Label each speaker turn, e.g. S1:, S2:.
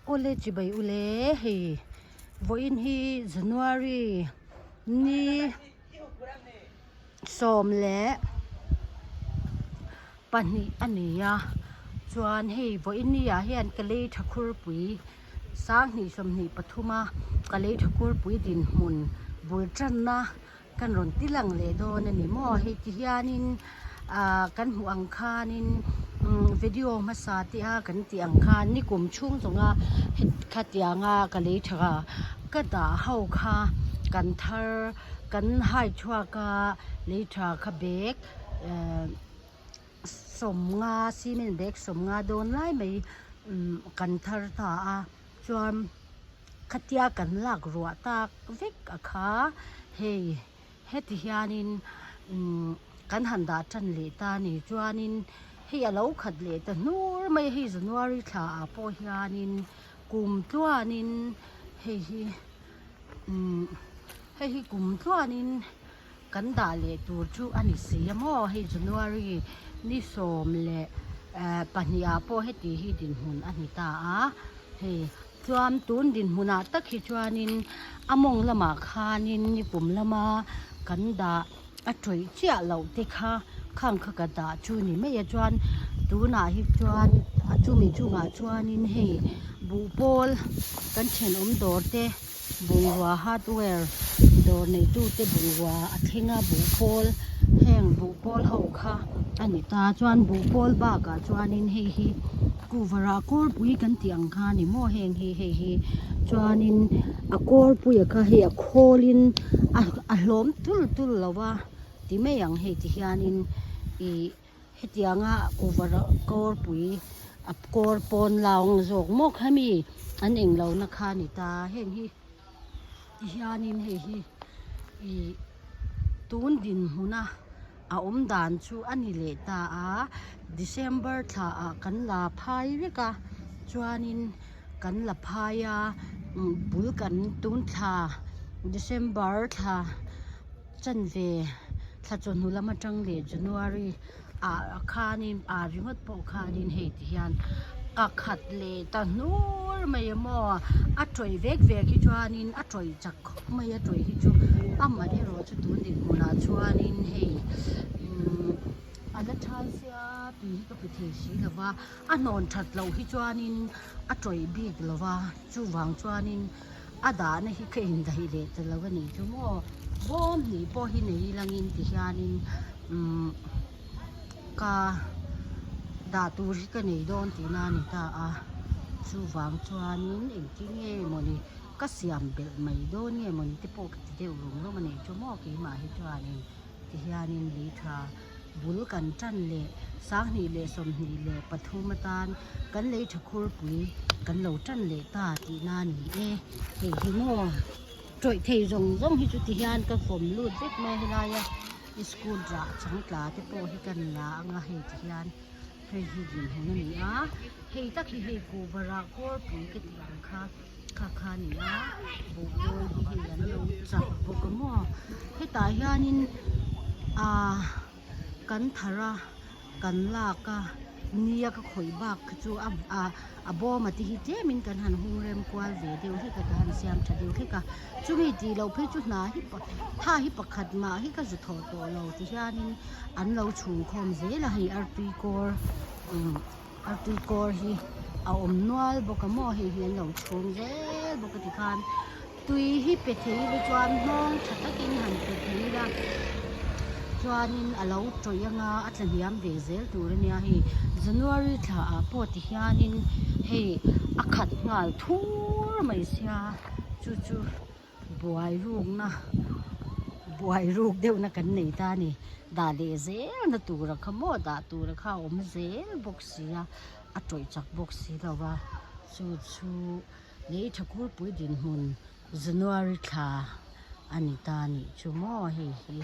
S1: Awle chibai ule hei vawiin hi January ni 12 a ni a chuan hei vawiin ni ah hian ka lei tha khurpui 2023 a ka lei tha khurpui dinhmun bul tanna Kan rawn ti lang leh dawn a ni maw? Hei ti hianin ah kan hmuh ang khanin umm video hmasa te a kan tih ang khan nikum chhung zawnga khatianga ka lei tha ka dah ho kha kan thar kan hai chhuak a lei tha kha bag eh 50 cement bag 50 dawn lai mai umm kan thar ta a chuan. Khatia kan lak ruah tak vek a kha hei heti hianin umm kan han dah tan leh ta a ni chuanin hei a lo khat leh ta hnur mai a hei January thla ah pawh hianin kum tluanin hei hi umm hei hi kum tluanin kan dah leh tur chu a ni si a maw hei January ni 12 ah pawh heti hi dinhmun a ni ta a hei. Chuan tun dinhmunah tak hi chuanin a mawng lamah khanin nikum lama kan dah a tawih chiah loh te kha khang kha ka dah chu ni mai a chuan tunah hi chuan a chumi chungah chuanin hei buhpawl kan thenawm dawr te bungrua hardware dawr neitute bungrua a thleng a buhpawl heng buhpawl ho kha a ni ta chuan buhpawl bakah chuanin hei hi. Kuvarah kawrpui kan tih ang kha a ni maw heng hi hei hi chuanin a kawrpuia kha hei a khawlin a a hlawm tul tul lo va ti mai ang hei ti hianin ih hetianga kuvarah kawrpui a kawr pawn lâng zawk maw kha mi an englo na kha a ni ta heng hi ti hianin hei hi ih tun dinhmuna. A awm dan chu a ni leh ta a, December thla ah kan la phai vek a, chuanin kan la phai a, bul kan tun thla December thla chanve thla chawhnu lam atang leh January ah khanin ah ringawt pawh khanin hei ti hian ka khat leh ta hnur mai a maw a tawih vek vek hi chuanin a tawih chak khawp mai a tawih hi chu amaherawh chu tun dinhmunah chuanin hei umm a la thal sia tui hi ka pe thei si lo va a hnawn that loh hi chuanin a tawih bik lo va chuvang chuanin a dahna hi ka indaih leh ta lo a nih chu maw bawm hnih pawh hi nei langin ti hianin umm ka dah tur hi ka nei dawn tihna a ni ta a chuvang chuanin engtin nge mawni ka siam belh mai dawn nge mawni te pawh ka ti deuh rum rum a nih chu maw keimah hi chuanin ti hianin lei tha bul kan tan leh 2023 atan kan lei tha khurpui kan lo tan leh ta tihna a ni e hei hi maw tawih thei zawng zawng hi chu ti hian ka fawm lut vek mai a helaia school rah changtla te pawh hi kan la anga hei ti hian hei hi dinhmun a ni a hei tak hi hei kuhva rah kawrpui ka tih ang kha kha kha a ni a buhpawl hi hei an lo chak bawk a maw hetah hianin ahh kan thar a kan lak a nia ka khawih bak kha chu a ah a bawm a te hi tlemin kan han hung rem kual ve deuh hlek a ka han siam tha deuh hlek a chumi tih loh phei chu hna hi tha hi pakhat mah hi ka zu thawh tawh lo ti hianin an lo chhung khawm zel a hei artui kawr umm artui kawr hi a awm nual bawk a maw hei hi an lo chhung zel bawk a tikhan tui hi pe thei ila chuan hnawng tha takin han pe thei ila chuanin a lo tawih anga a tla hniam ve zel tur a nia hei January thla ah pawh ti hianin hei a khat nghal thur mai sia chu chu buai rukna buai ruk deuhna kan nei ta a ni dah leh zelna tura kha maw dah tura kha a awm zel bawk si a a tawih chak bawk si lo va chu chu. Lei Thakurpui dinhmun January thla a ni ta a nih chu maw hei hi.